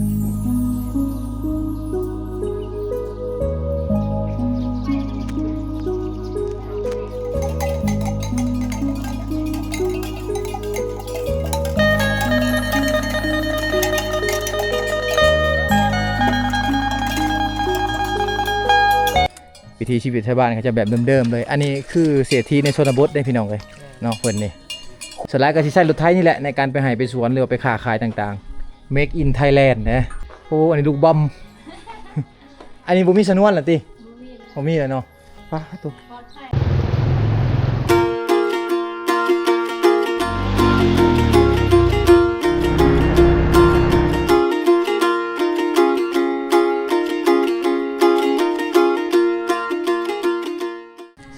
วิถีชีวิตชาวบ้านเขาจะแบบเดิมๆเลย อันนี้คือเศรษฐีในชนบทเด้พี่น้องเอ้ย เนาะ เพิ่นนี่ ส่วนหลายก็สิใช้รถไถนี่แหละในการไปไฮ่ไปสวนหรือว่าไปค้าขายต่างๆ Made in Thailand นะ โอ้ อันนี้ลูกบอม อันนี้บ่มีชนวนละติ บ่มีแล้ว บ่มีแล้วเนาะ ป๊าดโธ่ ปลอดภัย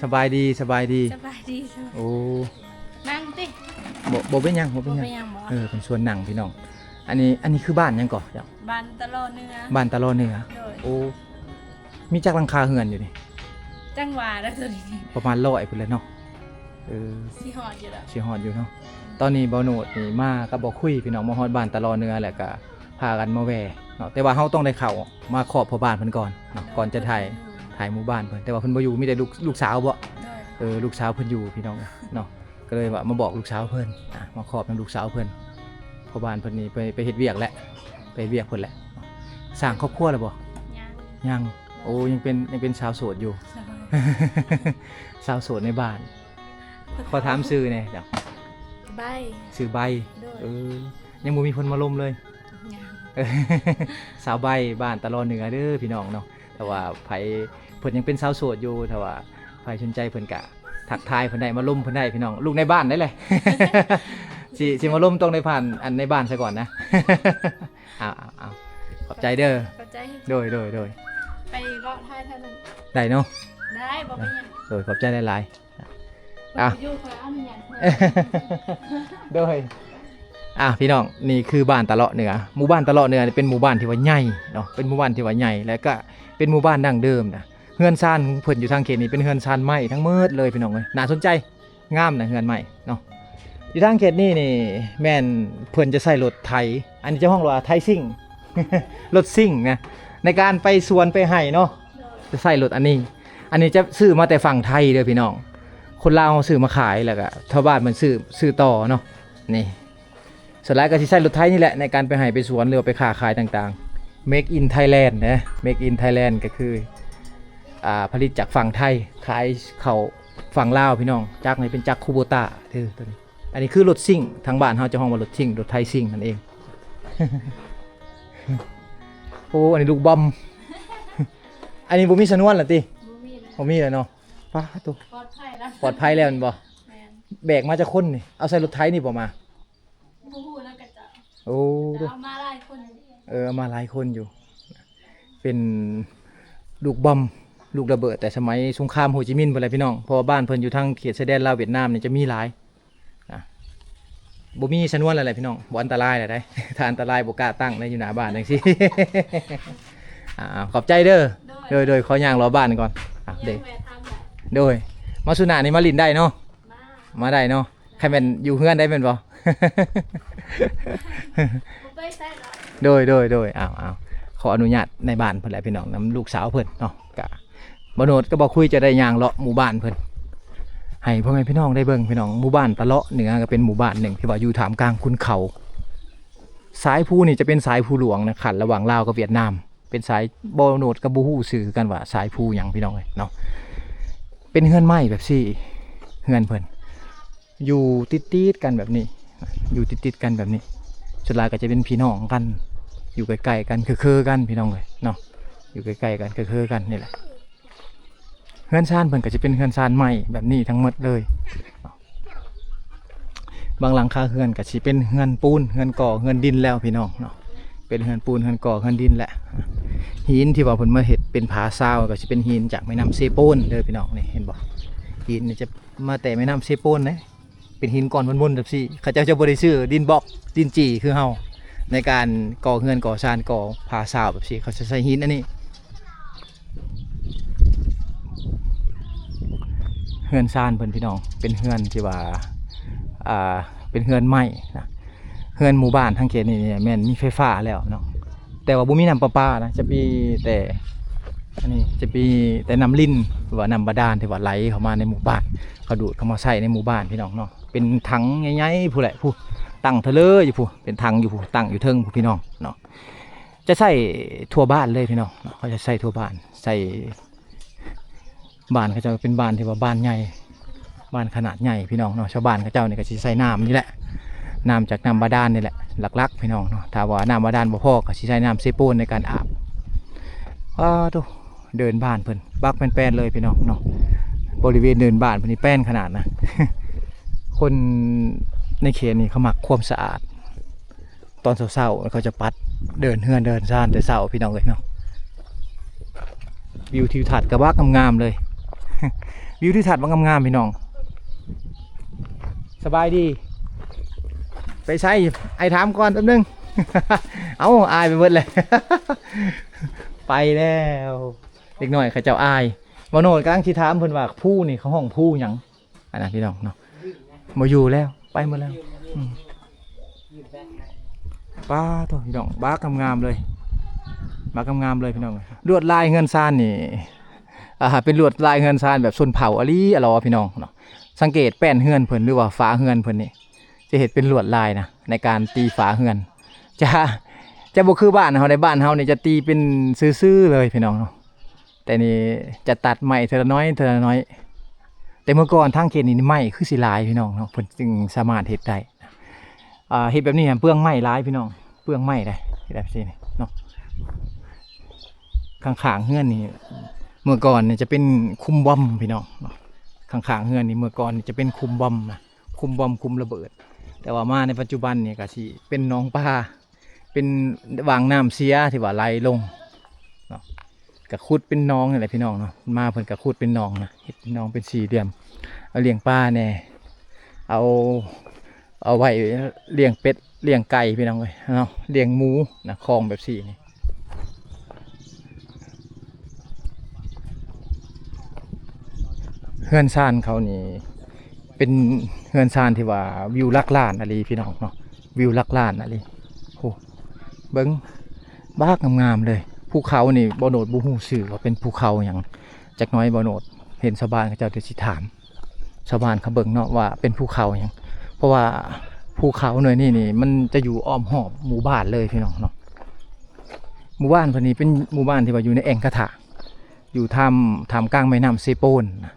สบายดี สบายดี สบายดี โอ้ นั่งติ บ่ บ่เป็นหยัง บ่เป็นหยัง บ่เป็นหยังบ่ เออ เป็นชวนนั่งพี่น้อง อันนี้ อันนี้คือบ้านหยังก่อ บ้านตะลอเหนือ บ้านตะลอเหนือ โดย โอ้ มีจักหลังคาเฮือนอยู่นี่ จั่งว่าแล้วตัวนี้ ประมาณร้อยพุ้นแหละเนาะ เออ สิฮอดอยู่ดอก สิฮอดอยู่เนาะ ตอนนี้บ่าวโนดนี่มากับบ่าวคุยพี่น้อง มาฮอดบ้านตะลอเหนือแล้วก็พากันมาแว่เนาะ แต่ว่าเฮาต้องได้เข้ามาขอบพ่อบ้านเพิ่นก่อนเนาะ ก่อนจะถ่าย ถ่ายหมู่บ้านเพิ่น แต่ว่าเพิ่นบ่อยู่ มีแต่ลูก ลูกสาวบ่ โดย เออ ลูกสาวเพิ่นอยู่พี่น้องเนาะ ก็เลยว่ามาบอกลูกสาวเพิ่น อ่ะ มาขอบนำลูกสาวเพิ่น พ่อบ้านเพิ่นนี่ไป ไปเฮ็ดเวียกแหละ ไปเฮ็ดเวียกเพิ่นแหละ สร้างครอบครัวแล้วบ่ ยัง ยัง โอ้ ยังเป็น ยังเป็นสาวโสดอยู่ โดย สาวโสดในบ้าน ขอถามชื่อแหน่ ใบ ชื่อใบ โดย เออ ยังบ่มีคนมาลมเลย ยัง สาวใบ บ้านตะลอเหนือเด้อพี่น้องเนาะ แต่ว่าไผ เพิ่นยังเป็นสาวโสดอยู่ ถ้าว่าไผสนใจเพิ่นกะทักทายเพิ่นได้ มาลมเพิ่นได้พี่น้อง ลูกในบ้านได้เลย สิ สิมาลมต้องได้ผ่านอันในบ้านซะก่อนนะ เอา เอา เอา ขอบใจเด้อ ขอบใจ โดย โดย โดย ไปเลาะถ่ายแถวนั้น ได้เนาะ ได้ บ่เป็นหยัง โดย ขอบใจหลายๆ อ่ะ อยู่ขออนุญาต โดย อ่ะ พี่น้อง นี่คือบ้านตะเลาะเหนือ หมู่บ้านตะเลาะเหนือนี่เป็นหมู่บ้านที่ว่าใหญ่เนาะ เป็นหมู่บ้านที่ว่าใหญ่ และก็เป็นหมู่บ้านดั้งเดิมนะ เฮือนซานของเพิ่นอยู่ทางเขตนี้เป็นเฮือนซานไม้ทั้งหมดเลยพี่น้องเอ้ย น่าสนใจ งามนะเฮือนไม้เนาะ อยู่ทางเขตนี้นี่แม่นเพิ่นจะใช้รถไถ อันนี้จะฮ้องว่าไถซิ่ง รถซิ่งนะ ในการไปสวนไปไฮ่เนาะ จะใช้รถอันนี้ อันนี้จะซื้อมาแต่ฝั่งไทยเด้อพี่น้อง คนลาวซื้อมาขาย แล้วก็ชาวบ้านมันซื้อ ซื้อต่อเนาะ นี่ ส่วนหลายก็สิใช้รถไถนี่แหละในการไปไฮ่ไปสวนหรือว่าไปค้าขายต่างๆ Made in Thailand นะ Made in Thailand ก็คือ อ่า ผลิตจากฝั่งไทย ขายเข้าฝั่งลาวพี่น้อง จักรนี่เป็นจักรคูโบต้าเด้อตัวนี้ อันนี้คือรถซิ่ง ทางบ้านเฮาจะฮ้องว่ารถซิ่ง รถไถซิ่งนั่นเอง โอ้ อันนี้ลูกบอม อันนี้บ่มีชนวนละติ บ่มีแล้ว บ่มีแล้วเนาะ ป๊าดโธ่ ปลอดภัยแล้ว ปลอดภัยแล้วแม่นบ่ แม่น แบกมาจักคนนี่ เอาใส่รถไถนี่บ่มา บ่ฮู้นำกะเจ้า โอ้ เอามาหลายคน เออ เอามาหลายคนอยู่ เป็นลูกบอม ลูกระเบิดแต่สมัยสงครามโฮจิมินห์พุ้นแหละพี่น้อง เพราะว่าบ้านเพิ่นอยู่ทางเขตชายแดนลาวเวียดนามนี่จะมีหลาย นะ บ่มีชนวนแล้วแหละพี่น้อง บ่อันตรายแล้วได๋ ถ้าอันตรายบ่กล้าตั้งได้อยู่หน้าบ้านจังซี่ อ่า ขอบใจเด้อ โดย โดย โดย ขอย่างเลาะบ้านก่อน อ่ะ เด้ โดย มาสุนานี่มาหลิ้นได้เนาะ มา มาได้เนาะ คันแม่นอยู่เฮือนได้แม่นบ่ บ่ไปไสดอก โดย โดย โดย อ้าว อ้าว ขออนุญาตในบ้านเพิ่นแหละพี่น้อง นำลูกสาวเพิ่นเนาะ กะ บ่าวโนดกับบ่าวคุยจะได้ย่างเลาะหมู่บ้านเพิ่น ให้พ่อแม่พี่น้องได้เบิ่งพี่น้อง หมู่บ้านตะเลาะเหนือก็เป็นหมู่บ้านหนึ่งที่ว่าอยู่ท่ามกลางขุนเขา สายภูนี่จะเป็นสายภูหลวงนะ ขั้นระหว่างลาวกับเวียดนาม เป็นสาย บ่าวโนดก็บ่ฮู้ชื่อคือกันว่าสายภูหยังพี่น้องเอ้ยเนาะ เป็นเฮือนไม้แบบซี่ เฮือนเพิ่น อยู่ติดๆกันแบบนี้ อยู่ติดๆกันแบบนี้ ส่วนหลายก็จะเป็นพี่น้องกัน อยู่ใกล้ๆกัน คือๆกันพี่น้องเอ้ยเนาะ อยู่ใกล้ๆกัน คือๆกันนี่แหละ เฮือนซานเพิ่นก็สิเป็นเฮือนซานไม้แบบนี้ทั้งหมดเลย บางหลังคาเฮือนก็สิเป็นเฮือนปูน เฮือนก่อ เฮือนดินแล้วพี่น้องเนาะ เป็นเฮือนปูน เฮือนก่อ เฮือนดินแหละ หินที่ว่าเพิ่นมาเฮ็ดเป็นผาซาวก็สิเป็นหินจากแม่น้ำเซโปนเด้อพี่น้อง นี่เห็นบ่ หินนี่จะมาแต่แม่น้ำเซโปนเด้ เป็นหินก้อนมนๆแบบซี่ เขาเจ้าจะบ่ได้ซื้อดินบล็อก ดินจี่คือเฮา ในการก่อเฮือนก่อซานก่อผาซาวแบบซี่ เขาจะใช้หินอันนี้ เฮือนซานเพิ่นพี่น้อง เป็นเฮือนที่ว่า อ่า เป็นเฮือนไม้นะ เฮือนหมู่บ้านทางเขตนี้เนี่ยแม่นมีไฟฟ้าแล้วเนาะ ແຕ່ວ່າບໍ່ມີນ້ຳປະປານະ ຈະມີແຕ່ ອັນນີ້ຈະມີແຕ່ນ້ຳລິນ ຫຼືວ່ານ້ຳບາດານທີ່ວ່າໄຫຼເຂົ້າມາໃນໝູ່ບ້ານ ເຂົາດູດເຂົ້າມາໃຊ້ໃນໝູ່ບ້ານພີ່ນ້ອງເນາະ. ເປັນຖັງໃຫຍ່ໆພຸ້ນແຫຼະ ພຸ້ນ ຕັ້ງເທີເລີຢູ່ພຸ້ນ ເປັນຖັງຢູ່ພຸ້ນ ຕັ້ງຢູ່ເທິງພຸ້ນພີ່ນ້ອງເນາະ. ຈະໃຊ້ທົ່ວບ້ານເລີຍພີ່ນ້ອງເນາະ ເຂົາຈະໃຊ້ທົ່ວບ້ານ ໃຊ້ ບ້ານເຂົາເຈົ້າເປັນບ້ານທີ່ວ່າບ້ານໃຫຍ່ ບ້ານຂະໜາດໃຫຍ່ພີ່ນ້ອງເນາະ. ຊາວບ້ານເຂົາເຈົ້ານີ້ກໍຊິໃຊ້ນ້ຳນີ້ແຫຼະ ນ້ຳຈາກນ້ຳບາດານນີ້ແຫຼະຫຼັກໆ ພີ່ນ້ອງເນາະ. ຖ້າວ່ານ້ຳບາດານບໍ່ພໍກໍຊິໃຊ້ນ້ຳເຊໂປນໃນການອາບ. ອ້າໂທ້ ເດີ່ນບ້ານເພິ່ນບັກແປ້ນໆເລີຍພີ່ນ້ອງເນາະ. ບໍລິເວນເດີ່ນບ້ານເພິ່ນນີ້ແປ້ນຂະໜາດນະ. ຄົນໃນເຂດນີ້ເຂົາມັກຄວາມສະອາດ. ຕອນເຊົ້າໆ ເຂົາຈະປັດເດີ່ນເຮືອນເດີ່ນຊານແຕ່ເຊົ້າພີ່ນ້ອງເອີຍເນາະ. ວິວທິວທັດກະບັກງາມໆເລີຍ ວິວທິວທັດບັກງາມໆພີ່ນ້ອງ. ສະບາຍດີ ໄປໃສ? ອ້າຍຖາມກ່ອນແປັບໜຶ່ງ. ເອົ້າ ອາຍໄປເບິດແລ້ວ ໄປແລ້ວ. ເດັກນ້ອຍເຂົາເຈົ້າອາຍ. ບ່າວໂນດກຳລັງຊິຖາມເພິ່ນວ່າພູນີ້ເຂົາຮ້ອງພູຫຍັງ? ອັນນັ້ນພີ່ນ້ອງເນາະ ບໍ່ຢູ່ແລ້ວ ໄປໝົດແລ້ວ. ອືມ ປາໂທ້ພີ່ນ້ອງ ບັກງາມໆເລີຍ ບັກງາມໆເລີຍພີ່ນ້ອງ. ລວດລາຍເຮືອນຊານນີ້ ອ່າ ເປັນລວດລາຍເຮືອນຊານແບບຊົນເຜົ່າອີ່ຫຼີອີ່ຫຼໍພີ່ນ້ອງເນາະ. ສັງເກດແປ້ນເຮືອນເພິ່ນ ຫຼືວ່າຝາເຮືອນເພິ່ນນີ້ ຈະເຮັດເປັນລວດລາຍນະ ໃນການຕີຝາເຮືອນ ຈະ ຈະບໍ່ຄືບ້ານເຮົາໃດ. ບ້ານເຮົານີ້ຈະຕີເປັນຊື່ໆເລີຍພີ່ນ້ອງເນາະ. ແຕ່ນີ້ຈະຕັດໄມ້ເທື່ອລະໜ້ອຍ ເທື່ອລະໜ້ອຍ. ແຕ່ເມື່ອກ່ອນທາງເຂດນີ້ໄມ້ຄືຊິຫຼາຍພີ່ນ້ອງເນາະ ເພິ່ນຈຶ່ງສາມາດເຮັດໄດ້. ອ່າ ເຮັດແບບນີ້ເປືອງໄມ້ຫຼາຍພີ່ນ້ອງ ເປືອງໄມ້ໄດ໋ ເຮັດແບບນີ້ເນາະ. ຂ້າງໆເຮືອນນີ້ ເມື່ອກ່ອນນີ້ຈະເປັນຂຸມບອມພີ່ນ້ອງເນາະ. ຂ້າງໆເຮືອນນີ້ເມື່ອກ່ອນນີ້ຈະເປັນຂຸມບອມນະ ຂຸມບອມ ຂຸມລະເບີດ. ແຕ່ວ່າມາໃນປັດຈຸບັນນີ້ກໍຊິເປັນໜອງປາ ເປັນຫວ່າງນ້ຳເສຍທີ່ວ່າໄຫຼລົງເນາະ ກະຂຸດເປັນໜອງນີ້ແຫຼະພີ່ນ້ອງເນາະ. ມາເພິ່ນກະຂຸດເປັນໜອງນະ ເຮັດໜອງເປັນສີ່ຫຼ່ຽມ ເອົາລ້ຽງປາແດ່ ເອົາ ເອົາໄວ້ລ້ຽງເປັດລ້ຽງໄກ່ພີ່ນ້ອງເອີຍເນາະ ລ້ຽງໝູນະ ຄອງແບບຊີ້ນີ້. ເຮືອນຊານເຂົານີ້ ເປັນເຮືອນຊານທີ່ວ່າວິວຫຼັກລ້ານອີ່ຫຼີພີ່ນ້ອງເນາະ ວິວຫຼັກລ້ານອີ່ຫຼີ. ໂອ້ ເບິ່ງ ບັກງາມໆເລີຍ. ພູເຂົານີ້ ບ່າວໂນດບໍ່ຮູ້ຊື່ວ່າເປັນພູເຂົາຫຍັງ. ຈັກໜ້ອຍບ່າວໂນດເຫັນຊາວບ້ານເຂົາເຈົ້າຈະຊິຖາມຊາວບ້ານເຂົາເບິ່ງເນາະ ວ່າເປັນພູເຂົາຫຍັງ. ເພາະວ່າພູເຂົາໜ່ວຍນີ້ນີ້ ມັນຈະຢູ່ອ້ອມຮອບໝູ່ບ້ານເລີຍພີ່ນ້ອງເນາະ. ໝູ່ບ້ານເພິ່ນນີ້ເປັນໝູ່ບ້ານທີ່ວ່າຢູ່ໃນແອ່ງກະທະ ຢູ່ທ່າມ ທ່າມກາງແມ່ນ້ຳເຊໂປນນະ.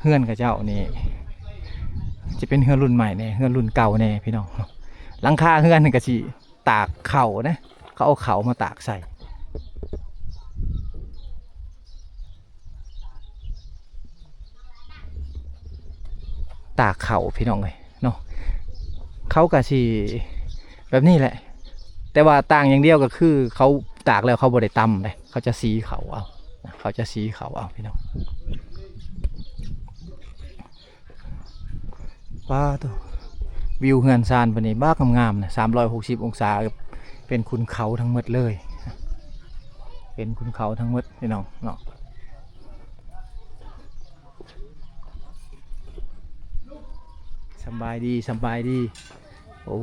ເຮືອນເຂົາເຈົ້ານີ້ຈະເປັນເຮືອນລຸ້ນໃໝ່ແດ່ ເຮືອນລຸ້ນເກົ່າແດ່ພີ່ນ້ອງ. ຫຼັງຄາເຮືອນນີ້ກໍຊິຕາກເຂົ້ານະ ເຂົາເອົາເຂົ້າມາຕາກໃສ່ ຕາກເຂົ້າພີ່ນ້ອງເອີຍເນາະ. ເຂົາກໍຊິແບບນີ້ແຫຼະ ແຕ່ວ່າຕ່າງຢ່າງດຽວກໍຄືເຂົາຕາກແລ້ວເຂົາບໍ່ໄດ້ຕຳເດ້ ເຂົາຈະສີເຂົ້າເອົາ ເຂົາຈະສີເຂົ້າເອົາພີ່ນ້ອງ. ປາໂທ້ ວິວເຮືອນຊານເພິ່ນນີ້ບັກງາມໆນະ ສາມຮ້ອຍຫົກສິບອົງສາ ເປັນຂຸນເຂົາທັງໝົດເລີຍ ເປັນຂຸນເຂົາທັງໝົດພີ່ນ້ອງເນາະ. ສຳບາຍດີ ສຳບາຍດີ. ໂອ້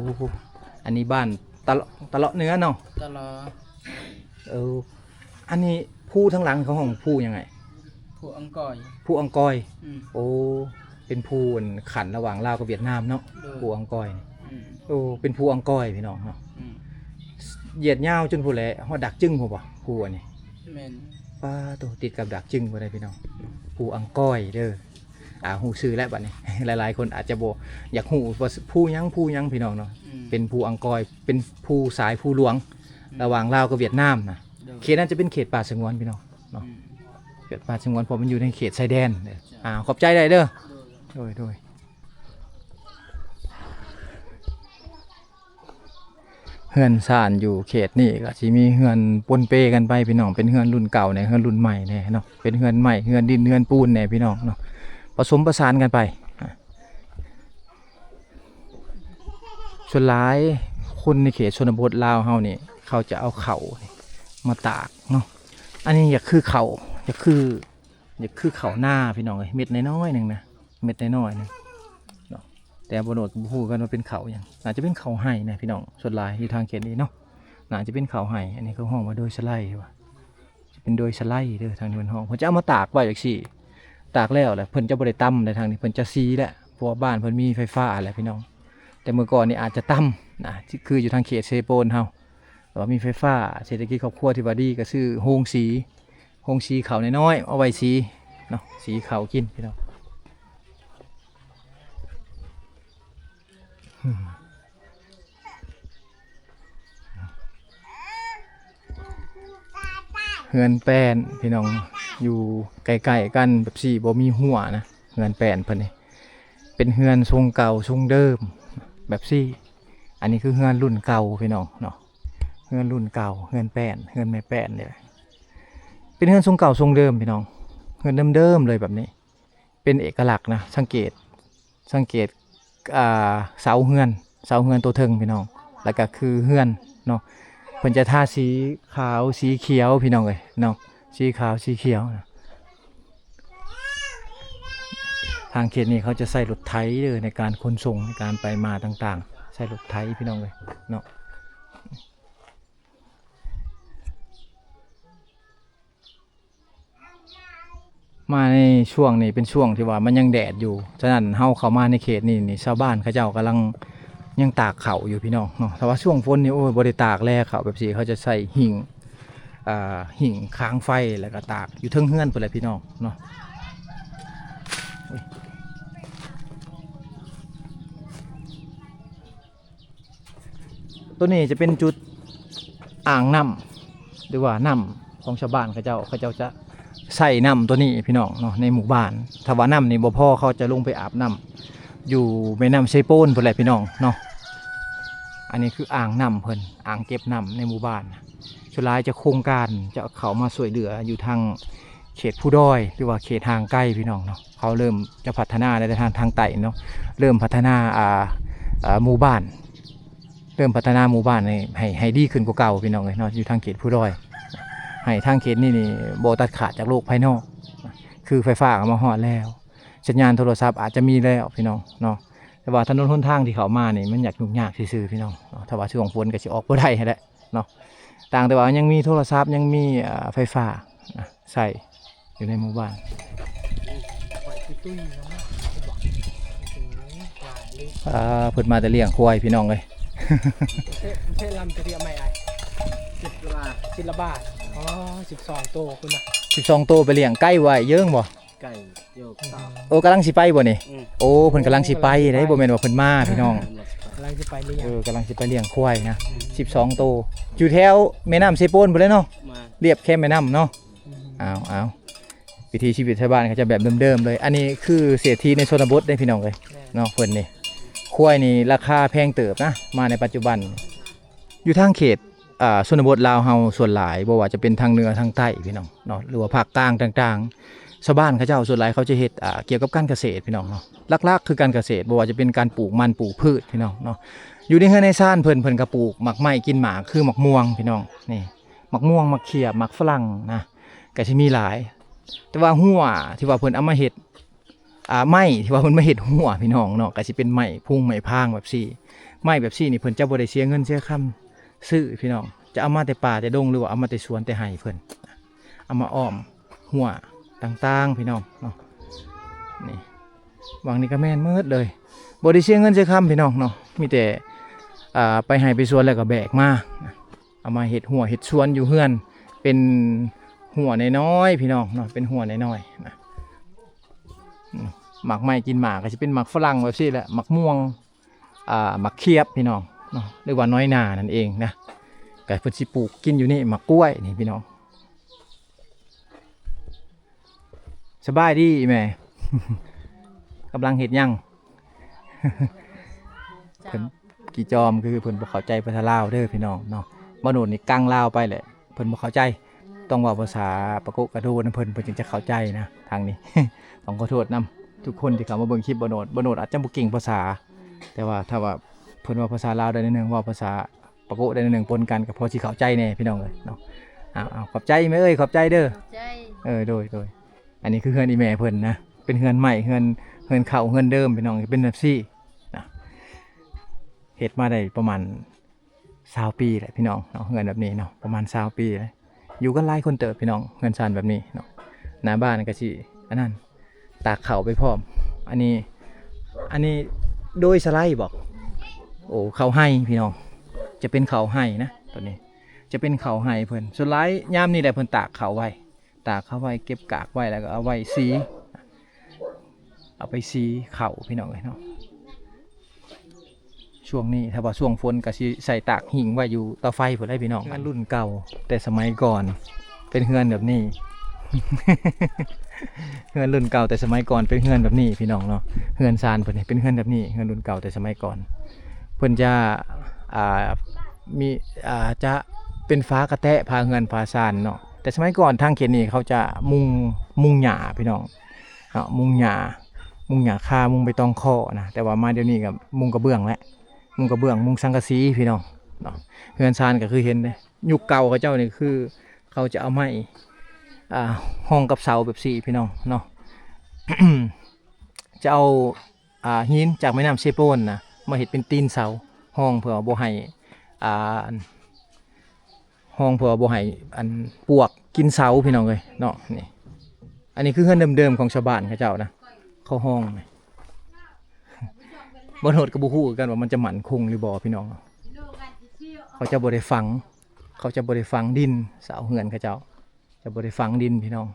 ອັນນີ້ບ້ານຕະເລາະ ຕະເລາະເໜືອເນາະ ຕະເລາະ. ເອີ ອັນນີ້ພູທາງຫຼັງເຂົາຮ້ອງພູຫຍັງໄງ? ພູອັງກອຍ ພູອັງກອຍ. ອືມ ໂອ້ ເປັນພູອັນຂັ້ນລະຫວ່າງລາວກັບຫວຽດນາມເນາະ. ໂດຍ ພູອັງກອຍນີ້. ອືມ ໂອ້ ເປັນພູອັງກອຍພີ່ນ້ອງເນາະ. ອືມ ຍຽດຍາວຈົນພຸ້ນແຫຼະ ຮອດດາກຈຶງພຸ້ນບໍ່ ພູອັນນີ້? ແມ່ນ. ປາໂທ້ ຕິດກັບດາກຈຶງພຸ້ນເດ້ພີ່ນ້ອງ. ອືມ ພູອັງກອຍເດີ. ອ່າ ຮູ້ຊື່ແລ້ວບັດນີ້ ຫຼາຍໆຄົນອາດຈະບໍ່ຢາກຮູ້ວ່າພູຫຍັງ ພູຫຍັງພີ່ນ້ອງເນາະ. ອືມ ເປັນພູອັງກອຍ ເປັນພູສາຍພູຫຼວງ ອືມ ລະຫວ່າງລາວກັບຫວຽດນາມນະ. ໂດຍ ເຂດນັ້ນຈະເປັນເຂດປ່າສະຫງວນພີ່ນ້ອງເນາະ. ອືມ ເຂດປ່າສະຫງວນ ເພາະມັນຢູ່ໃນເຂດຊາຍແດນເດີ. ເຈົ້າ ອ່າ ຂອບໃຈຫຼາຍເດີ. ໂດຍ ໂດຍ ໂດຍ. ເຮືອນຊານຢູ່ເຂດນີ້ກໍຊິມີເຮືອນປົນເປກັນໄປພີ່ນ້ອງ ເປັນເຮືອນລຸ້ນເກົ່າແດ່ ເຮືອນລຸ້ນໃໝ່ແດ່ເນາະ ເປັນເຮືອນໄມ້ ເຮືອນດິນ ເຮືອນປູນແດ່ພີ່ນ້ອງເນາະ ປະສົມປະສານກັນໄປ. ສ່ວນຫຼາຍຄົນໃນເຂດຊົນນະບົດລາວເຮົານີ້ ເຂົາຈະເອົາເຂົ້ານີ້ມາຕາກເນາະ. ອັນນີ້ຢາກຄືເຂົ້າ ຢາກຄື ຢາກຄືເຂົ້ານາພີ່ນ້ອງເອີຍ ເມັດນ້ອຍໆໜຶ່ງນະ ເມັດນ້ອຍໆໜຶ່ງເນາະ. ແຕ່ບໍ່ໂນດກໍບໍ່ຮູ້ຄືກັນວ່າເປັນເຂົ້າຫຍັງ ໜ້າຈະເປັນເຂົ້າໄຮ່ນະພີ່ນ້ອງ ສ່ວນຫຼາຍຢູ່ທາງເຂດນີ້ເນາະ ໜ້າຈະເປັນເຂົ້າໄຮ່. ອັນນີ້ເຂົາຮ້ອງວ່າໂດຍສະໄລວ່າ ຊິເປັນໂດຍສະໄລເດີ ທາງນີ້ເພິ່ນຮ້ອງ ເພິ່ນຈະເອົາມາຕາກໄວ້ຈັ່ງຊີ້ ຕາກແລ້ວແຫຼະ ເພິ່ນຈະບໍ່ໄດ້ຕຳໃດ໋ ທາງນີ້ເພິ່ນຈະສີແຫຼະ ເພາະວ່າບ້ານເພິ່ນມີໄຟຟ້າແຫຼະພີ່ນ້ອງ. ແຕ່ເມື່ອກ່ອນນີ້ອາດຈະຕຳນະ ຄືຢູ່ທາງເຂດເຊໂປນເຮົາ ແຕ່ວ່າມີໄຟຟ້າ ເສດຖະກິດຄອບຄົວທີ່ວ່າດີ ກໍຊື້ໂຮງສີ ໂຮງສີເຂົ້ານ້ອຍໆ ເອົາໄວ້ສີເນາະ ສີເຂົ້າກິນພີ່ນ້ອງ. ເຮືອນແປ້ນພີ່ນ້ອງ ຢູ່ໃກ້ໆກັນແບບຊີ້ ບໍ່ມີຮົ້ວນະ. ເຮືອນແປ້ນເພິ່ນນີ້ ເປັນເຮືອນຊົງເກົ່າຊົງເດີມແບບຊີ້. ອັນນີ້ຄືເຮືອນລຸ້ນເກົ່າພີ່ນ້ອງເນາະ ເຮືອນລຸ້ນເກົ່າ ເຮືອນແປ້ນ ເຮືອນແມ່ແປ້ນນີ້ແຫຼະ ເປັນເຮືອນຊົງເກົ່າຊົງເດີມພີ່ນ້ອງ ເຮືອນເດີມໆເລີຍແບບນີ້. ເປັນເອກະລັກນະ ສັງເກດ ສັງເກດ ອ່າ ເສົາເຮືອນ ເສົາເຮືອນໂຕເທິງພີ່ນ້ອງ ແລ້ວກໍຄືເຮືອນເນາະ ເພິ່ນຈະທາສີຂາວສີຂຽວພີ່ນ້ອງເອີຍເນາະ ສີຂາວສີຂຽວນະ. ທາງເຂດນີ້ເຂົາຈະໃຊ້ລົດໄຖເດີ ໃນການຂົນສົ່ງ ໃນການໄປມາຕ່າງໆ ໃຊ້ລົດໄຖພີ່ນ້ອງເອີຍເນາະ. ມາໃນຊ່ວງນີ້ເປັນຊ່ວງທີ່ວ່າມັນຍັງແດດຢູ່ ສະນັ້ນເຮົາເຂົ້າມາໃນເຂດນີ້ນີ້ ຊາວບ້ານເຂົາເຈົ້າກຳລັງຍັງຕາກເຂົ້າຢູ່ພີ່ນ້ອງເນາະ. ຖ້າວ່າຊ່ວງຝົນນີ້ ໂອ້ຍ ບໍ່ໄດ້ຕາກແລ້ວ ເຂົ້າແບບຊີ້ ເຂົາຈະໃຊ້ຫິ້ງ ອ່າ ຫິ້ງຄາງໄຟ ແລ້ວກໍຕາກຢູ່ເທິງເຮືອນພຸ້ນແຫຼະພີ່ນ້ອງເນາະ. ໂຕນີ້ຈະເປັນຈຸດອ່າງນ້ຳ ຫຼືວ່ານ້ຳຂອງຊາວບ້ານເຂົາເຈົ້າ ເຂົາເຈົ້າຈະໃຊ້ນ້ຳໂຕນີ້ພີ່ນ້ອງເນາະ ໃນໝູ່ບ້ານ. ຖ້າວ່ານ້ຳນີ້ບໍ່ພໍ ເຂົາຈະລົງໄປອາບນ້ຳຢູ່ແມ່ນ້ຳເຊໂປນພຸ້ນແຫຼະພີ່ນ້ອງເນາະ. ອັນນີ້ຄືອ່າງນ້ຳເພິ່ນ ອ່າງເກັບນ້ຳໃນໝູ່ບ້ານ. ສ່ວນຫຼາຍຈະໂຄງການຈະເຂົ້າມາຊ່ວຍເຫຼືອຢູ່ທາງເຂດພູດອຍ ຫຼືວ່າເຂດຫ່າງໄກພີ່ນ້ອງເນາະ. ເຂົາເລີ່ມຈະພັດທະນາໃນທາງ ທາງໃຕ້ເນາະ ເລີ່ມພັດທະນາ ອ່າ ອ່າ ໝູ່ບ້ານ ເລີ່ມພັດທະນາໝູ່ບ້ານໃຫ້ ໃຫ້ ໃຫ້ດີຂຶ້ນກວ່າເກົ່າພີ່ນ້ອງເອີຍເນາະ. ຢູ່ທາງເຂດພູດອຍ ໃຫ້ທາງເຂດນີ້ນີ້ບໍ່ຕັດຂາດຈາກໂລກພາຍນອກ ຄືໄຟຟ້າກໍມາຮອດແລ້ວ ສັນຍານໂທລະສັບອາດຈະມີແລ້ວພີ່ນ້ອງເນາະ. ແຕ່ວ່າຖະໜົນຫົນທາງທີ່ເຂົ້າມານີ້ ມັນຢາກຫຍຸ້ງຍາກຊື່ໆພີ່ນ້ອງເນາະ. ຖ້າວ່າຊ່ວງຝົນກໍຊິອອກບໍ່ໄດ້ຫັ້ນແຫຼະ ເນາະ ຕ່າງແຕ່ວ່າຍັງມີໂທລະສັບ ຍັງມີ ເອີ ໄຟຟ້ານະ ໃຊ້ຢູ່ໃນໝູ່ບ້ານ. ອ່າ ເພິ່ນມາແຕ່ລ້ຽງຄວາຍພີ່ນ້ອງເອີຍ. ເທ ເທລຳຕະເດຍໃໝ່ອ້າຍ ສິບລະບາດ ສິບລະບາດ ອໍ ສິບສອງໂຕພຸ້ນນະ ສິບສອງໂຕ. ໄປລ້ຽງໄກ່ໄວ້ເຢິງບໍ່? ໄກ່ໂຍກສາມ ໂອ້ ກຳລັງຊິໄປບໍ່ນີ້? ອືມ ໂອ້ ເພິ່ນກຳລັງຊິໄປເດ້ ບໍ່ແມ່ນວ່າເພິ່ນມາພີ່ນ້ອງ ກຳລັງຊິໄປລ້ຽງ ເອີ ກຳລັງຊິໄປລ້ຽງຄວາຍນະ ສິບສອງໂຕ ຢູ່ແຖວແມ່ນ້ຳເຊໂປນພຸ້ນແຫຼະເນາະ ລຽບແຄມແມ່ນ້ຳເນາະ. ອືມ ອ້າວ ອ້າວ ວິຖີຊີວິດຊາວບ້ານເຂົາຈະແບບເດີມໆເລີຍ. ອັນນີ້ຄືເສດຖີໃນຊົນນະບົດເດ້ພີ່ນ້ອງເອີຍ ແມ່ນ ເນາະ ເພິ່ນນີ້ ຄວາຍນີ້ລາຄາແພງເຕີບນະ ມາໃນປັດຈຸບັນ. ຢູ່ທາງເຂດ ອ່າ ຊົນນະບົດລາວເຮົາສ່ວນຫຼາຍ ບໍ່ວ່າຈະເປັນທາງເໜືອທາງໃຕ້ພີ່ນ້ອງເນາະ ຫຼືວ່າພາກກາງຕ່າງໆ ຊາວບ້ານເຂົາເຈົ້າສ່ວນຫຼາຍເຂົາຈະເຮັດ ອ່າ ກ່ຽວກັບການກະເສດພີ່ນ້ອງເນາະ. ຫຼັກໆຄືການກະເສດ ບໍ່ວ່າຈະເປັນການປູກມັນປູກພືດພີ່ນ້ອງເນາະ. ຢູ່ໃນເຮືອນໃນຊານເພິ່ນ ເພິ່ນກໍປູກໝາກໄມ້ກິນໝາກ ຄືໝາກມ່ວງພີ່ນ້ອງ ນີ້ ໝາກມ່ວງ ໝາກຂຽບ ໝາກຝຣັ່ງນະ ກໍຊິມີຫຼາຍ. ແຕ່ວ່າຮົ້ວທີ່ວ່າເພິ່ນເອົາມາເຮັດ ອ່າ ໄມ້ທີ່ວ່າເພິ່ນມາເຮັດຮົ້ວພີ່ນ້ອງເນາະ ກໍຊິເປັນໄມ້ພຸງໄມ້ພາງແບບຊີ້. ໄມ້ແບບຊີ້ນີ້ເພິ່ນຈະບໍ່ໄດ້ເສຍເງິນເສຍຄຳຊື້ພີ່ນ້ອງ ຈະເອົາມາແຕ່ປ່າແຕ່ດົງ ຫຼືວ່າເອົາມາແຕ່ສວນແຕ່ໄຮ່ເພິ່ນ ເອົາມາອ້ອມຮົ້ວຕ່າງໆພີ່ນ້ອງເນາະ. ນີ້ ຫວ່າງນີ້ກໍແມ່ນໝົດເລີຍ ບໍ່ໄດ້ເສຍເງິນເສຍຄຳພີ່ນ້ອງເນາະ ມີແຕ່ ອ່າ ໄປໄຮ່ໄປສວນແລ້ວກໍແບກມາ ເອົາມາເຮັດຮົ້ວເຮັດສວນຢູ່ເຮືອນ ເປັນຮົ້ວນ້ອຍໆພີ່ນ້ອງເນາະ ເປັນຮົ້ວນ້ອຍໆນະ. ໝາກໄມ້ກິນໝາກກໍຊິເປັນໝາກຝຣັ່ງແບບຊີ້ແຫຼະ ໝາກມ່ວງ ອ່າ ໝາກຂຽບພີ່ນ້ອງເນາະ ຫຼືວ່ານ້ອຍໜ້ານັ້ນເອງນະ. ກໍເພິ່ນຊິປູກກິນຢູ່ນີ້ ໝາກກ້ວຍນີ້ພີ່ນ້ອງ. ສະບາຍດີອີ່ແມ່ ກຳລັງເຮັດຫຍັງ? ເພິ່ນ ກີ່ຈອມ ຄືເພິ່ນບໍ່ເຂົ້າໃຈພາສາລາວເດີພີ່ນ້ອງເນາະ. ບ່າວໂນດນີ້ກັງລາວໄປແຫຼະ ເພິ່ນບໍ່ເຂົ້າໃຈ ຕ້ອງເວົ້າພາສາປາໂກະກະໂດນຳເພິ່ນ ເພິ່ນຈຶ່ງຈະເຂົ້າໃຈນະ. ທາງນີ້ ຕ້ອງຂໍໂທດນຳທຸກຄົນທີ່ເຂົ້າມາເບິ່ງຄລິບບ່າວໂນດ. ບ່າວໂນດອາດຈະບໍ່ເກັ່ງພາສາ ແຕ່ວ່າຖ້າວ່າເພິ່ນເວົ້າພາສາລາວໄດ້ໜ້ອຍໜຶ່ງ ເວົ້າພາສາ ປາໂກະໄດ້ໜຶ່ງປົນກັນກໍພໍຊິເຂົ້າໃຈແດ່ພີ່ນ້ອງເອີຍເນາະ. ເອົາ ເອົາ ຂອບໃຈແມ່ເອີຍ ຂອບໃຈເດີ. ຂອບໃຈ. ເອີ ໂດຍ ໂດຍ. ອັນນີ້ຄືເຮືອນອີ່ແມ່ເພິ່ນນະ ເປັນເຮືອນໄມ້ ເຮືອນ ເຮືອນເກົ່າເຮືອນເດີມພີ່ນ້ອງ ເປັນແບບຊີ້ນະ. ເຮັດມາໄດ້ປະມານຊາວປີແຫຼະພີ່ນ້ອງເນາະ ເຮືອນແບບນີ້ເນາະ ປະມານຊາວປີແລ້ວ. ຢູ່ກັນຫຼາຍຄົນເຕີບພີ່ນ້ອງ ເຮືອນຊານແບບນີ້ເນາະ. ໜ້າບ້ານກໍຊິອັນນັ້ນ ຕາກເຂົ້າໄປພ້ອມ. ອັນນີ້ ອັນນີ້ໂດຍສະໄລບໍ? ໂອ້ ເຂົ້າໄຮ່ພີ່ນ້ອງ ຈະເປັນເຂົ້າໄຮ່ນະ ໂຕນີ້ຈະເປັນເຂົ້າໄຮ່ເພິ່ນ. ສ່ວນຫຼາຍຍາມນີ້ແຫຼະເພິ່ນຕາກເຂົ້າໄວ້ ຕາກເຂົ້າໄວ້ ເກັບກາກໄວ້ ແລ້ວກໍເອົາໄວ້ສີ ເອົາໄປສີເຂົ້າພີ່ນ້ອງເອີຍເນາະ. ຊ່ວງນີ້ຖ້າວ່າຊ່ວງຝົນກໍຊິໃສ່ຕາກຫິ້ງໄວ້ຢູ່ເຕົາໄຟພຸ້ນແຫຼະພີ່ນ້ອງ. ເຮືອນລຸ້ນເກົ່າແຕ່ສະໄໝກ່ອນເປັນເຮືອນແບບນີ້ ເຮືອນລຸ້ນເກົ່າແຕ່ສະໄໝກ່ອນເປັນເຮືອນແບບນີ້ພີ່ນ້ອງເນາະ. ເຮືອນຊານເພິ່ນນີ້ເປັນເຮືອນແບບນີ້ ເຮືອນລຸ້ນເກົ່າແຕ່ສະໄໝກ່ອນ. ເພິ່ນຈະ ອ່າ ມີ ອ່າ ຈະເປັນຝາກະແຕະ ຝາເຮືອນຝາຊານເນາະ. ແຕ່ສະໄໝກ່ອນທາງເຂດນີ້ເຂົາຈະມຸງ ມຸງຫຍ້າພີ່ນ້ອງເນາະ ມຸງຫຍ້າ ມຸງຫຍ້າຄາ ມຸງໃບຕອງຄໍ້ນະ. ແຕ່ວ່າມາດຽວນີ້ກໍມຸງກະເບື້ອງແຫຼະ ມຸງກະເບື້ອງ ມຸງສັງກະສີພີ່ນ້ອງເນາະ. ເຮືອນຊານກໍຄືເຫັນເດ້ ຍຸກເກົ່າເຂົາເຈົ້ານີ້ຄືເຂົາຈະເອົາໄມ້ ອ່າ ຮອງກັບເສົາແບບຊີ້ພີ່ນ້ອງເນາະ. ຈະເອົາ ອ່າ ຫີນຈາກແມ່ນ້ຳເຊໂປນນະ ມາເຮັດເປັນຕີນເສົາຮອງ ເພື່ອບໍ່ໃຫ້ ອ່າ ຮອງ ເພື່ອບໍ່ໃຫ້ອັນປວກກິນເສົາພີ່ນ້ອງເອີຍເນາະ. ນີ້ ອັນນີ້ຄືເຮືອນເດີມໆຂອງຊາວບ້ານເຂົາເຈົ້ານະ ເຂົາຮອງນີ້. ບ່າວໂນດກໍບໍ່ຮູ້ຄືກັນວ່າມັນຈະໝັ້ນຄົງຫຼືບໍ່ພີ່ນ້ອງ. ເຂົາເຈົ້າບໍ່ໄດ້ຝັງ ເຂົາເຈົ້າບໍ່ໄດ້ຝັງດິນ ເສົາເຮືອນເຂົາເຈົ້າ ຈະບໍ່ໄດ້ຝັງດິນພີ່ນ້ອງ.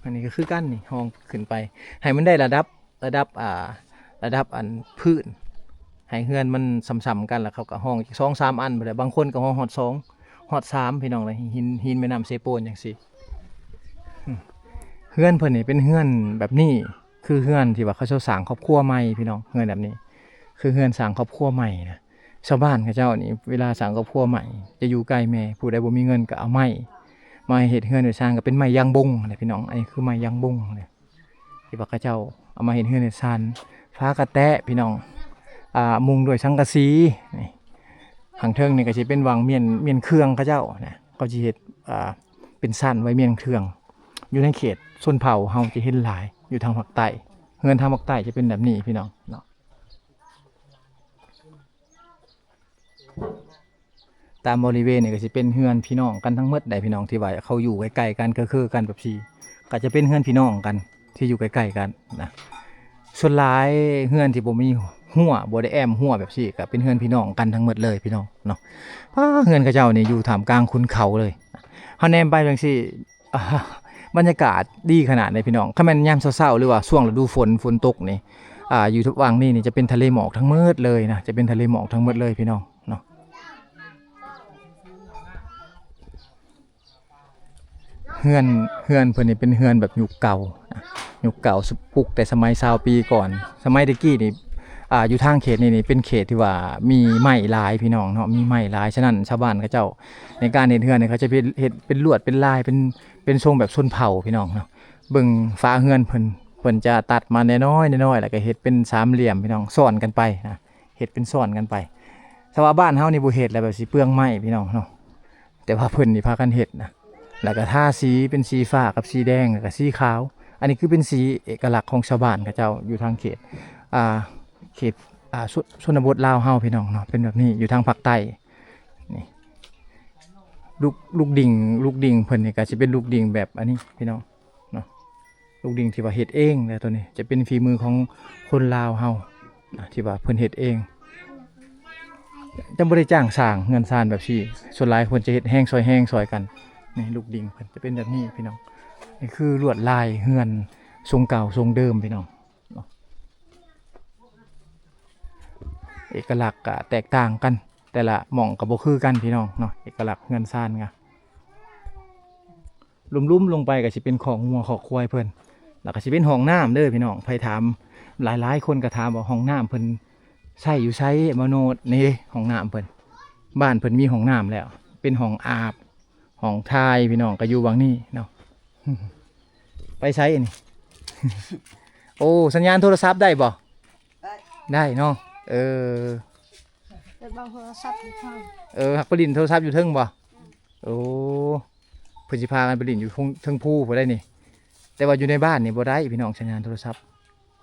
ອັນນີ້ກໍຄືກັນນີ້ ຮອງຂຶ້ນໄປໃຫ້ມັນໄດ້ລະດັບ ລະດັບ ອ່າ ລະດັບອັນພື້ນ ໃຫ້ເຮືອນມັນສ່ຳໆກັນ ແລ້ວເຂົາກໍຮອງອີກສອງສາມອັນພຸ້ນແຫຼະ. ບາງຄົນກໍຮອງຮອດສອງ ຮອດສາມພີ່ນ້ອງເອີຍ ຫີນ ຫີນແມ່ນ້ຳເຊໂປນຈັ່ງຊີ້. ເຮືອນເພິ່ນນີ້ເປັນເຮືອນແບບນີ້ ຄືເຮືອນທີ່ວ່າເຂົາເຈົ້າສ້າງຄອບຄົວໃໝ່ພີ່ນ້ອງ. ເຮືອນແບບນີ້ຄືເຮືອນສ້າງຄອບຄົວໃໝ່ນະ. ຊາວບ້ານເຂົາເຈົ້ານີ້ ເວລາສ້າງຄອບຄົວໃໝ່ ຈະຢູ່ໃກ້ແມ່ ຜູ້ໃດບໍ່ມີເງິນກໍເອົາໄມ້ມາເຮັດເຮືອນເຮັດຊານ ກໍເປັນໄມ້ຢາງບົງຫັ້ນແຫຼະພີ່ນ້ອງ. ອັນນີ້ຄືໄມ້ຢາງບົງເດ້ ທີ່ວ່າເຂົາເຈົ້າເອົາມາເຮັດເຮືອນເຮັດຊານ. ຝາກະແຕະພີ່ນ້ອງ ອ່າ ມຸງດ້ວຍສັງກະສີ. ນີ້ ຂ້າງເທິງນີ້ກໍຊິເປັນຫວ່າງມ້ຽນ ມ້ຽນເຄື່ອງເຂົາເຈົ້ານະ ເຂົາຊິເຮັດ ອ່າ ເປັນຊັ້ນໄວ້ມ້ຽນເຄື່ອງ. ຢູ່ໃນເຂດຊົນເຜົ່າເຮົາຈະເຫັນຫຼາຍ ຢູ່ທາງພາກໃຕ້ ເຮືອນທາງພາກໃຕ້ຈະເປັນແບບນີ້ພີ່ນ້ອງເນາະ. ຕາມບໍລິເວນນີ້ກໍຊິເປັນເຮືອນພີ່ນ້ອງກັນທັງໝົດໃດ໋ພີ່ນ້ອງ ທີ່ວ່າເຂົາຢູ່ໃກ້ໆກັນ ຄືໆກັນແບບຊີ້ ກໍຈະເປັນເຮືອນພີ່ນ້ອງກັນທີ່ຢູ່ໃກ້ໆກັນນະ. ສ່ວນຫຼາຍເຮືອນທີ່ບໍ່ມີຮົ້ວ ບໍ່ໄດ້ແອ້ມຮົ້ວແບບຊີ້ ກໍເປັນເຮືອນພີ່ນ້ອງກັນທັງໝົດເລີຍພີ່ນ້ອງເນາະ. ປ້າ ເຮືອນເຂົາເຈົ້ານີ້ຢູ່ທ່າມກາງຂຸນເຂົາເລີຍ. ເຮົາແນມໄປຈັ່ງຊີ້ ອ່າ ບັນຍາກາດດີຂະໜາດໃດພີ່ນ້ອງ. ຄັນແມ່ນຍາມເຊົ້າໆ ຫຼືວ່າຊ່ວງລະດູຝົນ ຝົນຕົກນີ້ ອ່າ ຢູ່ຫວ່າງນີ້ນີ້ຈະເປັນທະເລໝອກທັງໝົດເລີຍນະ ຈະເປັນທະເລໝອກທັງໝົດເລີຍພີ່ນ້ອງເນາະ. ເຮືອນ ເຮືອນເພິ່ນນີ້ເປັນເຮືອນແບບຍຸກເກົ່ານະ ຍຸກເກົ່າ ປຸກແຕ່ສະໄໝຊາວປີກ່ອນ. ສະໄໝແຕ່ກີ້ນີ້ ອ່າ ຢູ່ທາງເຂດນີ້ນີ້ເປັນເຂດທີ່ວ່າມີໄມ້ຫຼາຍພີ່ນ້ອງເນາະ ມີໄມ້ຫຼາຍ. ສະນັ້ນຊາວບ້ານເຂົາເຈົ້າໃນການເຮັດເຮືອນນີ້ ເຂົາຈະເຮັດ ເຮັດເປັນລວດເປັນລາຍ ເປັນ ເປັນຊົງແບບຊົນເຜົ່າພີ່ນ້ອງເນາະ. ເບິ່ງຝາເຮືອນເພິ່ນ ເພິ່ນຈະຕັດມານ້ອຍໆ ນ້ອຍໆ ແລ້ວກໍເຮັດເປັນສາມຫຼ່ຽມພີ່ນ້ອງ ຊ້ອນກັນໄປນະ ເຮັດເປັນຊ້ອນກັນໄປ. ຖ້າວ່າບ້ານເຮົານີ້ບໍ່ເຮັດແລ້ວ ແບບຊິເປືອງໄມ້ພີ່ນ້ອງເນາະ ແຕ່ວ່າເພິ່ນນີ້ພາກັນເຮັດນະ. ແລ້ວກໍທາສີເປັນສີຟ້າກັບສີແດງ ແລ້ວກໍສີຂາວ. ອັນນີ້ຄືເປັນສີເອກະລັກຂອງຊາວບ້ານເຂົາເຈົ້າຢູ່ທາງເຂດ ອ່າ ເຂດ ອ່າ ຊົນ ຊົນນະບົດລາວເຮົາພີ່ນ້ອງເນາະ ເປັນແບບນີ້. ຢູ່ທາງພາກໃຕ້ນີ້ ລູກ ລູກດິງ ລູກດິງເພິ່ນນີ້ກໍຊິເປັນລູກດິງແບບອັນນີ້ພີ່ນ້ອງເນາະ. ລູກດິງທີ່ວ່າເຮັດເອງແຫຼະ ໂຕນີ້ຈະເປັນຝີມືຂອງຄົນລາວເຮົານະ ທີ່ວ່າເພິ່ນເຮັດເອງ ຈະບໍ່ໄດ້ຈ້າງສ້າງເຮືອນຊານແບບຊີ້. ສ່ວນຫຼາຍເພິ່ນຈະເຮັດແຮງຊ່ອຍແຮງຊ່ອຍກັນ. ນີ້ລູກດິງເພິ່ນຈະເປັນແບບນີ້ພີ່ນ້ອງ. ນີ້ຄືລວດລາຍເຮືອນຊົງເກົ່າຊົງເດີມພີ່ນ້ອງເນາະ. ເອກະລັກກະແຕກຕ່າງກັນ ແຕ່ລະໝ່ອງກະບໍ່ຄືກັນພີ່ນ້ອງເນາະ. ເອກະລັກເຮືອນຊານກະ ລຸ່ມໆລົງໄປກໍຊິເປັນຄອກງົວຄອກຄວາຍເພິ່ນ ແລ້ວກໍຊິເປັນຫ້ອງນ້ຳເດີພີ່ນ້ອງ. ໃຜຖາມ ຫຼາຍໆຄົນກໍຖາມວ່າຫ້ອງນ້ຳເພິ່ນໃຊ້ຢູ່ໃສ ມະໂນດ? ນີ້ເດ້ຫ້ອງນ້ຳເພິ່ນ ບ້ານເພິ່ນມີຫ້ອງນ້ຳແລ້ວ ເປັນຫ້ອງອາບ ຫ້ອງຖ່າຍພີ່ນ້ອງ ກໍຢູ່ຫວ່າງນີ້ເນາະ. ໄປໃສອັນນີ້? ໂອ້ ສັນຍານໂທລະສັບໄດ້ບໍ່? ໄດ້ ໄດ້ເນາະ. ເອີ ໄປເບິ່ງໂທລະສັບຢູ່ເທິງ. ເອີ ຮັກໄປຫຼິ້ນໂທລະສັບຢູ່ເທິງບໍ່? ໂອ້ ເພິ່ນຊິພາກັນໄປຫຼິ້ນຢູ່ເທິງ ເທິງພູພຸ້ນໄດ໋ນີ້. ແຕ່ວ່າຢູ່ໃນບ້ານນີ້ບໍ່ໄດ້ພີ່ນ້ອງ ສັນຍານໂທລະສັບ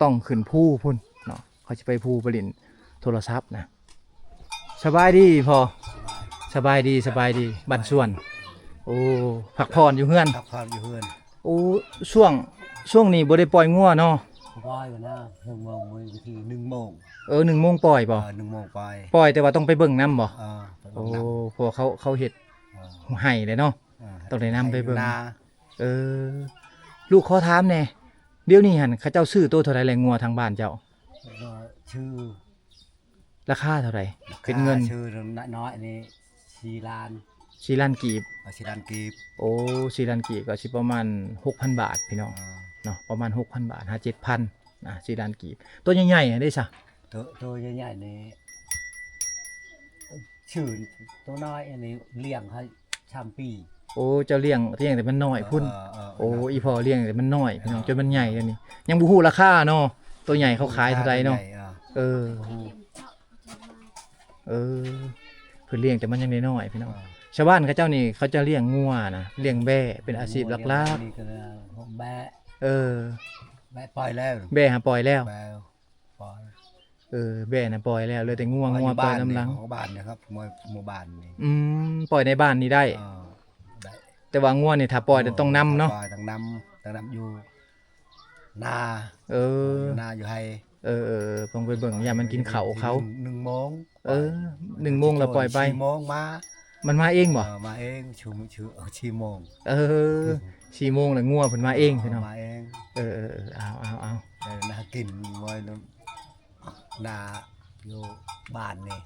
ຕ້ອງຂຶ້ນພູພຸ້ນເນາະ. ຂ້ອຍຊິໄປພູໄປຫຼິ້ນໂທລະສັບນະ. ສະບາຍດີພໍ່. ສະບາຍດີ ສະບາຍດີ ບ້ານສວນ. ໂອ້ ພັກຜ່ອນຢູ່ເຮືອນ. ພັກຜ່ອນຢູ່ເຮືອນ. ໂອ້ ຊ່ວງ ຊ່ວງນີ້ບໍ່ໄດ້ປ່ອຍງົວເນາະ? ບໍ່ປ່ອຍນະ ເພິ່ນວ່າມື້ວັນທີໜຶ່ງໂມງ. ເອີ ໜຶ່ງໂມງປ່ອຍບໍ່? ເອີ ໜຶ່ງໂມງປ່ອຍ. ປ່ອຍ ແຕ່ວ່າຕ້ອງໄປເບິ່ງນຳບໍ່? ເອີ ໄປເບິ່ງນຳ. ໂອ້ ເພາະວ່າເຂົາ ເຂົາເຮັດ ເອີ ໄຮ່ແຫຼະເນາະ. ເອີ ຕ້ອງໄດ້ນຳໄປເບິ່ງ. ເອີ ລູກຂໍຖາມແດ່ ດຽວນີ້ຫັ້ນເຂົາເຈົ້າຊື້ໂຕເທົ່າໃດແລະ ງົວທາງບ້ານເຈົ້າ? ຊື້ ລາຄາເທົ່າໃດ ລາຄາ ເປັນເງິນ? ຊື້ນ້ອຍໆນີ້ ສີ່ລ້ານ ສີ່ລ້ານກີບ. ເອີ ສີ່ລ້ານກີບ. ໂອ້ ສີ່ລ້ານກີບກໍຊິປະມານຫົກພັນບາດພີ່ນ້ອງ. ເອີ ເນາະ ປະມານຫົກພັນບາດຫາເຈັດພັນນະ ສີ່ລ້ານກີບ. ໂຕໃຫຍ່ໆຫັ້ນເດ້ຊະ? ໂຕ ໂຕໃຫຍ່ໆນີ້ ຊື່ໂຕນ້ອຍອັນນີ້ລ້ຽງໃຫ້ສາມປີ. ໂອ້ ເຈົ້າລ້ຽງ ລ້ຽງແຕ່ມັນນ້ອຍພຸ້ນ. ເອີ ເອີ ເອີ ໂອ້ ອີ່ພໍ່ລ້ຽງແຕ່ມັນນ້ອຍພີ່ນ້ອງ ເອີ ຈົນມັນໃຫຍ່ດຽວນີ້ ຍັງບໍ່ຮູ້ລາຄາເນາະ ໂຕໃຫຍ່ເຂົາຂາຍເທົ່າໃດເນາະ. ເອີ ເອີ ເອີ ເພິ່ນລ້ຽງແຕ່ມັນຍັງນ້ອຍໆພີ່ນ້ອງ. ເອີ ຊາວບ້ານເຂົາເຈົ້ານີ້ ເຂົາເຈົ້າລ້ຽງງົວນະ ລ້ຽງແບ້ເປັນອາຊີບຫຼັກໆ. ນີ້ກໍແບ້ ເອີ ແບ້ປ່ອຍແລ້ວ ແບ້ຫາປ່ອຍແລ້ວ ແບ້ປ່ອຍ. ເອີ ແບ້ນະປ່ອຍແລ້ວ ເຫຼືອແຕ່ງົວ ງົວປ່ອຍນຳຫຼັງ. ຂອງບ້ານນະຄັບ ໝູ່ ໝູ່ບ້ານນີ້. ອືມ ປ່ອຍໃນບ້ານນີ້ໄດ້. ເອີ ໄດ້ ແຕ່ວ່າງົວນີ້ຖ້າປ່ອຍ ເອີ ຕ້ອງນຳເນາະ. ຕ້ອງນຳ ຕ້ອງນຳຢູ່ນາ. ເອີ ຢູ່ນາຢູ່ໄຮ່. ເອີໆ ຕ້ອງໄປເບິ່ງ ຢ້ານມັນກິນເຂົ້າເຂົາ. ໜຶ່ງໂມງ. ເອີ ໜຶ່ງໂມງແລ້ວປ່ອຍໄປ. ສີ່ໂມງມາ ມັນມາເອງບໍ່? ເອີ ມາເອງ ຊຸມ ຊຸ ເອີ ສີ່ໂມງ. ເອີ ສີ່ໂມງແລ້ວງົວເພິ່ນມາເອງພີ່ນ້ອງ. ມາເອງ. ເອີໆ ເອົາໆໆ ໄດ້ນາກິນໄວ້ນຳນາຢູ່ບ້ານນີ້.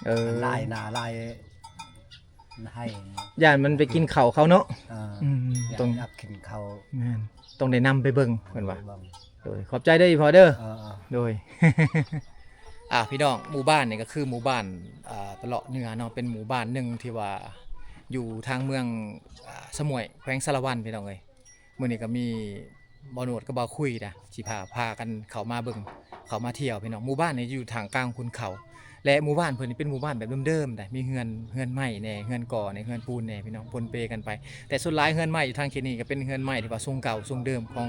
ເອີ ຫຼາຍນາຫຼາຍໄຮ່. ຢ້ານມັນໄປກິນເຂົ້າເຂົາເນາະ. ເອີ ອືມ ຕ້ອງ ຢາກກິນເຂົ້າ. ແມ່ນ ຕ້ອງໄດ້ນຳໄປເບິ່ງເພິ່ນວ່າ. ໄປເບິ່ງ. ໂດຍ ຂອບໃຈເດີອີ່ພໍ່ເດີ. ເອີໆ ໂດຍ. ອ່າ ພີ່ນ້ອງ ໝູ່ບ້ານນີ້ກໍຄືໝູ່ບ້ານ ອ່າ ຕະເລາະເໜືອເນາະ ເປັນໝູ່ບ້ານໜຶ່ງທີ່ວ່າຢູ່ທາງເມືອງ ອ່າ ສະໝ້ວຍ ແຂວງສາລະວັນ ພີ່ນ້ອງເອີຍ. ມື້ນີ້ກໍມີບ່າວໂນດກັບບ່າວຄຸຍນະ ຊິພາ ພາກັນເຂົ້າມາເບິ່ງ ເຂົ້າມາທ່ຽວພີ່ນ້ອງ. ໝູ່ບ້ານນີ້ຢູ່ທ່າມກາງຂຸນເຂົາ ແລະ ໝູ່ບ້ານເພິ່ນນີ້ເປັນໝູ່ບ້ານແບບເດີມໆໃດ໋ ມີເຮືອນ ເຮືອນໄມ້ແດ່ ເຮືອນກໍ່ແດ່ ເຮືອນປູນແດ່ພີ່ນ້ອງ ປົນເປກັນໄປ. ແຕ່ສ່ວນຫຼາຍເຮືອນໄມ້ຢູ່ທາງເຂດນີ້ກໍເປັນເຮືອນໄມ້ທີ່ວ່າຊົງເກົ່າຊົງເດີມຂອງ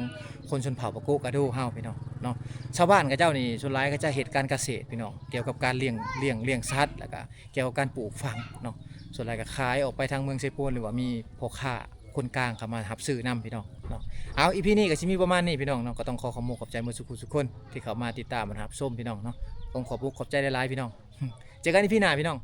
ຄົນຊົນເຜົ່າປາໂກະກະໂດເຮົາພີ່ນ້ອງເນາະ. ຊາວບ້ານເຂົາເຈົ້ານີ້ສ່ວນຫຼາຍເຂົາຈະເຮັດການກະເສດພີ່ນ້ອງ ກ່ຽວກັບການລ້ຽງ ລ້ຽງ ລ້ຽງສັດ ແລ້ວກໍກ່ຽວກັບການປູກຝັງເນາະ. ສ່ວນຫຼາຍກໍຂາຍອອກໄປທາງເມືອງເຊໂປນ ຫຼືວ່າມີພໍ່ຄ້າຄົນກາງເຂົ້າມາຮັບຊື້ນຳພີ່ນ້ອງເນາະ. ເອົາ ອີພີນີ້ກໍຊິມີປະມານນີ້ພີ່ນ້ອງເນາະ ກໍຕ້ອງຂໍຂອບມຸກຂອບໃຈໝົດສູ່ຜູ້ສູ່ຄົນທີ່ເຂົ້າມາຕິດຕາມຮັບຊົມພີ່ນ້ອງເນາະ. ຕ້ອງຂອບມຸກຂອບໃຈຫຼາຍໆພີ່ນ້ອງ. ເຈີກັນອີພີໜ້າພີ່ນ້ອງ.